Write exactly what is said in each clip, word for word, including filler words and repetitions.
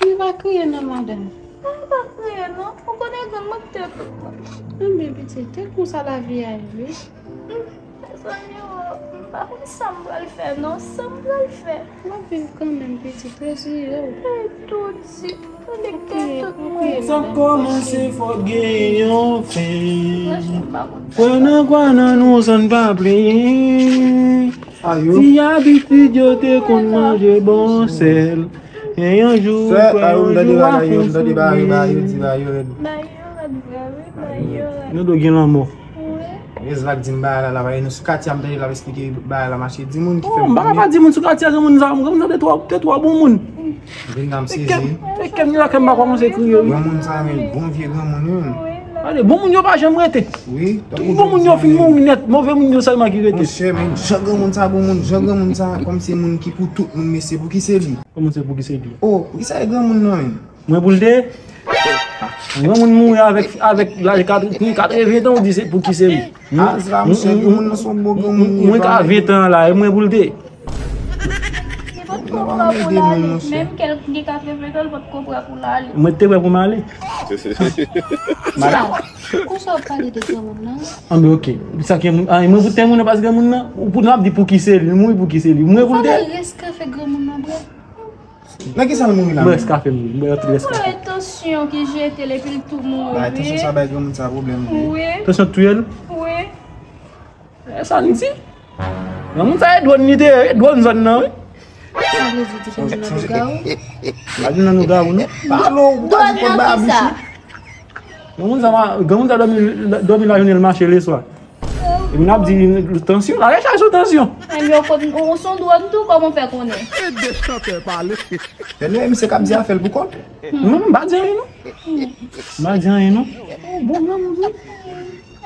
Li pa kriye non, madanm. Mwen pa kriye non. Ou konnen grann mwen ki te tout mwen. Anben pitit, se konsa lavi a ye wi. Mezanmi, m pa konn sa m pral fè non. Sa m pral fè? W ap viv kanmenm pitit, reziye w. Li tou di, li te tout mwen. Sa kòmanse fòk gen yon fen. Kwè nan, kwè nan nou san pa plenyen. Ti abitid yo te konn manje bon sèl. Men yon jou, kwè yon jou a fon soufri. Ba yo rèd vre wi, ba yo rèd. Nou dwe gen lanmò. Wi. Rezlak di m bagay la, la, bagay nou sou katye a, m tande l ap eksplike bagay la mache. Di moun ki fè m pa di moun sou katye a, granmoun sa, granmoun sa te twò, te twò bon moun. Vin nan m sezi. Fè kè m, fè kè m, la kè m pa kòmanse kriye wi. Granmoun sa, men bon vye granmoun wi. Gade, bon moun yo pa janm rete. Wi. Tout bon moun yo fin mouri nèt, move moun yo sèlman ki rete. Monchè, men jan granmoun sa bon moun, jan granmoun sa, kòmsi moun ki pou tout moun, mesye, pou ki se li? Kòman se pou ki se li? Oh, pou ki sa e granmoun nan menm? Mwen pou l te? Yon moun mouri avèk, avèk laj kat-, katreven tan, ou di se pou ki se li? Hmm? Ah, sa, monchè, granmoun nan se yon bon granmoun li ye, mwen ka ven tan la, e mwen pou l te? Li pa t ko prè pou l ale, menm kè l gen katreven tan, li pa t ko prè pou l ale. Mwen te prè pou m ale. Madanm. Konsa w ap pale de granmoun nan? Anben, oke. Sa ki, ah, mwen pou te moun nan pas granmoun nan? Ou pou n ap di pou ki se li, li mouri pou ki se li. Mwen pou l te? Fò l rès kafe granmoun nan, bre. Nan ki sa l mouri la? Brès kafe m wi, mwen antre brès kafe. Mwen tansyon ki jete l epi l tou mouri. Bay tansyon sa bay granmoun sa pwoblèm wi. Wi. Tansyon touye l? Wi. E sa n di? Granmoun sa e dwòn li te ye, dwòn zòn nan wi. Sa vle di di granmoun nan lougawou? Pa di nan lougawou non. Pale w pa di kòb ba abouch wi. Granmoun sa, granmoun sa dòmi, dòmi lajounen l mache leswa. Epi n ap di tansyon, la rechaj sou tansyon. Ebyen, ou, ou se yon dwòn tou, kòman w fè konnen? E de chantè pale. Tande misye k ap di afè l pou kò l. Non, m pa di anyen non. M pa di anyen non. Bon, bon, bon.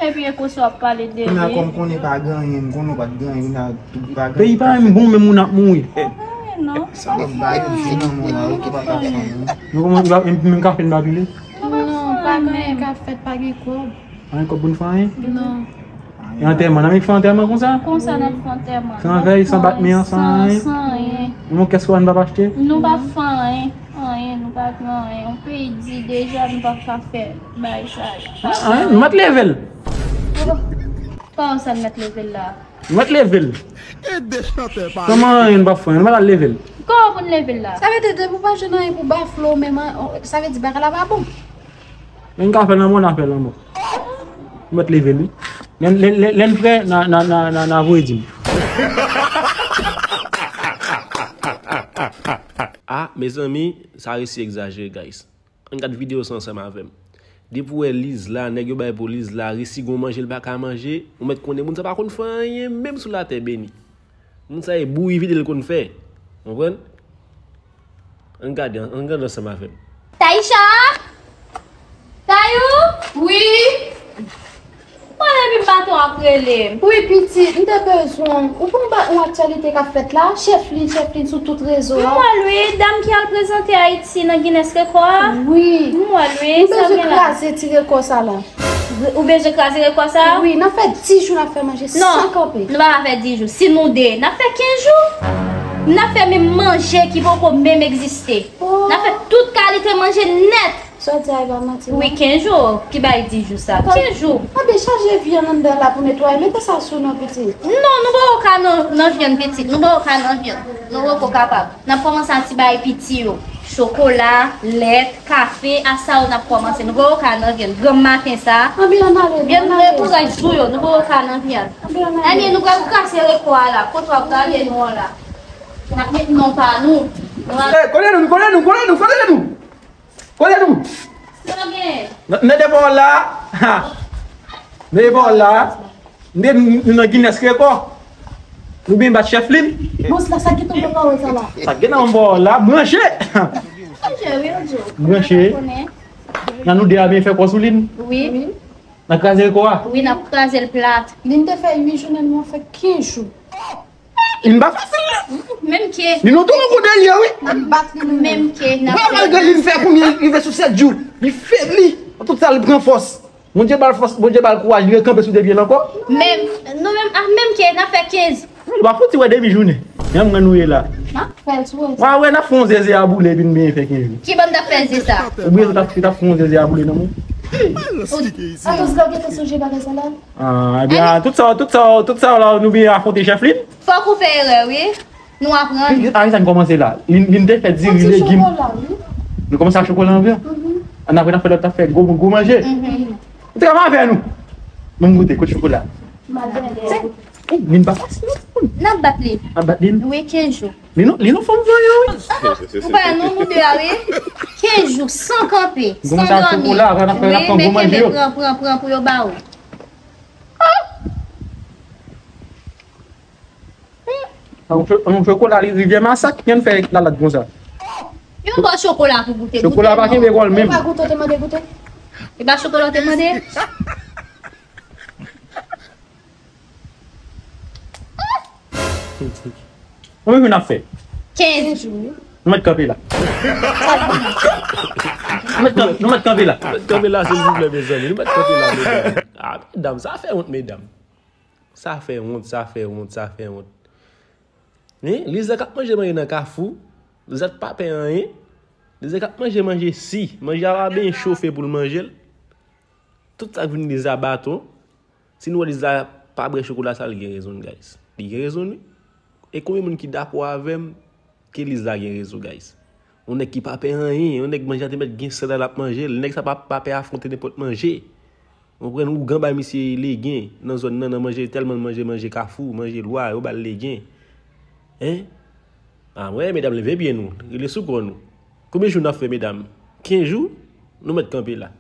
Epi e konsa w ap pale de li. Kounye a kòm konnen pa gen anyen, m konnen w pa t gen anyen, kounye a tout bagay. Peyi pa menm bon, menm moun ap mouri. Pa gen anyen non. Sa w ap bay yo di nan moun la, ou tou pa ka fè anyen. Nou kòman, menm kafe n pa pile? Non, pa gen anyen k ap fèt, pa gen kòb. Anyen kòb pou n fè anyen? Non. E antèman, n ap fè antèman konsa? Konsa n ap fè antèman. San vèy, san bat men an, san anyen? San anyen. Yon kès kòb n p ap achte? Nou p ap fè anyen, anyen, nou p ap fè anyen. Yon peyi di deja nou p ap ka fè bagay sa yo. Anyen, nou mèt leve l. Kòman sa n mèt leve l la? Nou mèt leve l. Kòman anyen nou p ap fè anyen? Nou mèt al leve l. Kòman pou n leve l la? Sa vle di depi w pa jwenn anyen pou bafle w menm an, sa vle di bagay la pa bon. Lè n ka fè lanmò, n a fè lanmò. Mèt leve l wi. Lè n, lè, lè, lè n prè, n a, n a, n a, n a, n a voye di m. Ah, mezanmi, sa resi egzajere, guys. Ann gad videyo sa ansanm avè m. Depi w wè Liz la, nèg yo bay pou Liz la, resi gon manje l pa ka manje, ou mèt konnen moun sa pa konn fè anyen, menm sou latè beni. Moun sa e bouyi vide l konn fè. Konprann? Ann gade, ann gade ansanm avè m. Taïcha? Tayou? Wi? Mwen depi maten w ap rele m. Wi, pitit, m te bezwen w. Ou konn ba-, yon aktyalite k ap fèt la? Chèflin, Chèflin sou tout rezo a. M wè l wi, dam ki al prezante Ayiti nan Guinness Record a? Wi. M wè l wi, sa gen la? M bezwen kraze ti rekò sa la. Ou bezwen kraze rekò sa? Wi, n ap fè dis jou n ap fè manje san kanpe. Non, nou pa ka fè dis jou. Si nou de, n ap fè kenz jou. N ap fè menm manje ki poko menm egziste. Oh. N ap fè tout kalite manje nèt. Sa w di a, e pa manti non. Wi, kenz jou. Ki bay dis jou sa? Kenz jou. Anben chaje vyann anndan la pou netwaye. Mete sa sou non, pitit. Non, nou poko ka nan, nan vyann, pitit. Nou poko ka nan vyann. Nou poko kapab. N ap kòmanse ak ti bagay piti yo. Chokola, lèt, kafe, a sa yo n ap kòmanse. Nou poko ka nan vyann. Granm maten sa. Anben ann ale, vyann ann ale. Vyann pou rès jou yo, nou poko ka nan vyann. Anben ann ale. Anyen, nou pral kase rekò a la. Kote w ap gade nou an la? N ap met non pa nou. Nou ap... Ey, kole nou, kole nou, kole nou, kole nou! Kote nou? Sa gen? N, n de bò la. Ha. N de bò la. N de, nou nan Guinness Record. Nou byen bat Chèflin. Bòs la, sa ki tonbe pawòl sa la? Sa gen nan bò la, branche. Branche, wi, Odjo. Branche. Nan nou de a byen fè kò sou li. Wi. N a kraze rekò a. Wi, n ap kraze l plat. Li n te fè uit jou, men nou an fè kenz jou. Li pa fasil, non. Menm ke. Li nou tou nou gou dèyè, wi. Menm ke. Pran malgre li fè konbyen, li rive sou sèt jou. Li febli. Tout sa, li pran fòs. Bondye ba l fòs, Bondye ba l kouraj, li rekanpe sou de pye l ankò. Men, nou menm, a, menm ke, n a fè kenz. Nou pa fouti wè demi jounen. Menm mwen nou ye la. M ap fè l sou rezo. Mwen wè n ap fè yon zeze a boule epi n byen fè kenz jou. Ki ban m t ap fè zeze sa? Ou bliye ou t ap ou t ap fè yon zeze a boule nan men. Atons, lè w gentan sonje bagay sa la. Ah, ebyen, tout sa, tout sa, tout sa la, nou byen afwonte chèf li. Fòk ou fè erè, wi. Nou aprann. A, sa n kòmanse la. Li, li te fè diri, legim. Nou kòmanse ak chokola anvan. Ann apre, n ap fè lòt, n ap fè gwo, gwo manje. Ou te ka avè nou. Ban m goute, kote chokola? Li pa fasil non. N ap bat li. N ap bat li? Wi, kenz jou. Li non, li non fanm vanyan, wi. Ou pa non, nou de a, wi. Kenz jou, san kanpe, san dòmi. Wi, men kenbe, pran, pran, pran pou yo ba ou. Yon cho- yon chokola li rivyè masak, kiyès fè lalad konsa? Yon bò chokola pou goute. Chokola pa kenbe kò l menm. Ou pa goute, ou te mande goute. E pa chokola ou te mande. Konbyen jou n ap fè? Kenz jou. Nou mèt kanpe la. Nou mèt kanpe la. Nou mèt kanpe la, silvouplè, mezanmi. Nou mèt kanpe la, medam. Ah, medam, sa fè wont, medam. Sa fè wont, sa fè wont, sa fè wont. Hein? Lizak ap manje manje nan kafou. Lizak pa pè anyen. Lizak ap manje manje si. Manje a pa byen chofe pou l manje l. Tout sa k vin Liza baton. Si nou wè Liza pa bwè chokola sa, li gen rezon l, guys. Li gen rezon l, wi. E konbyen moun ki dakò avè m ke Liza gen rezon, guys? Yon nèg ki pa pè anyen, yon nèg manje a te mèt gen sèl la l ap manje l. Nèg sa pa, pa pè afwonte nenpòt manje. Ou konprann? Ougan bay misye legen nan zòn nan, nan manje, tèlman l manje, manje kafou, manje lwa, yo ba l legen. Hein? Ah, mwen, medam, leve pye nou, rele sou kò nou. Konbyen jou n ap fè, medam? Kenz jou? Nou mèt kanpe la.